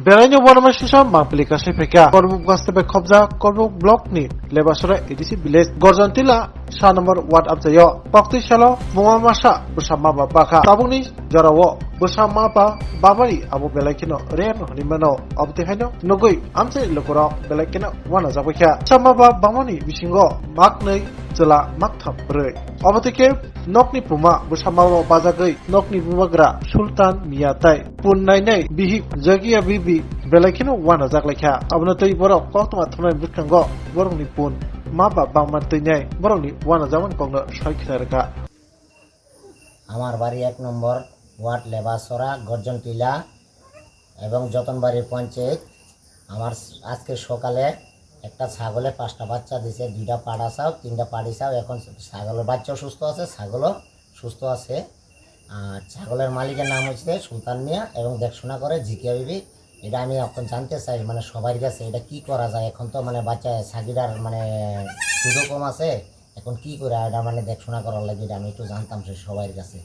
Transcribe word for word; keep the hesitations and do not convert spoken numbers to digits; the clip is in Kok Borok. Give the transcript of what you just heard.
Belaino uanama sisa mangpili kasai phaikha. Korbuk gaste bai khobjak Korbuk block ni Lebasora A D C village Gorjontila sa number ward abjayo. Koktwi salo buma masa bwsa ma ba bakha. Tabukni jorao bwsa ma ba bamani abo belai kheno rare no hwnwi mano. Obotwi haino nugwi amchai lukurok belai kheno uanajak baikha. Bwsa ma ba bamani bisingo maknwi chwla maktham bwrwi. Obotwi khe nokni buma bwsa ma ba bajagwi nokni bubagra Sultan Mia tai pun nainai bihik Jagia Bibi belai kheno uanajak laikha. Abono twi borok koktwma thumnai bwskango borokni pun ma ba bangma twinai borokni uanajakmani kokno soi khna rwkha. আমার বাড়ি এক নম্বর ওয়ার্ড লেবাসরা, গর্জন টিলা এবং যতনবাড়ি পঞ্চায়েত। আমার আজকে সকালে একটা ছাগলে পাঁচটা বাচ্চা দিছে, দুইটা পাড়া চাও, তিনটা পাড়ি চাও। এখন ছাগলের বাচ্চাও সুস্থ আছে, ছাগলও সুস্থ আছে। আর ছাগলের মালিকের নাম হচ্ছে সুলতান মিয়া এবং দেখশোনা করে জিকিয়া বিবি। এটা আমি এখন জানতে চাই, মানে, সবার কাছে এটা কি করা যায়। এখন তো, মানে, বাচ্চা ছাগিটার, মানে, দুধও কম আছে, এখন কি করে এটা, মানে, দেখশোনা করার লাগে, এটা আমি একটু জানতাম চাই সবার কাছে।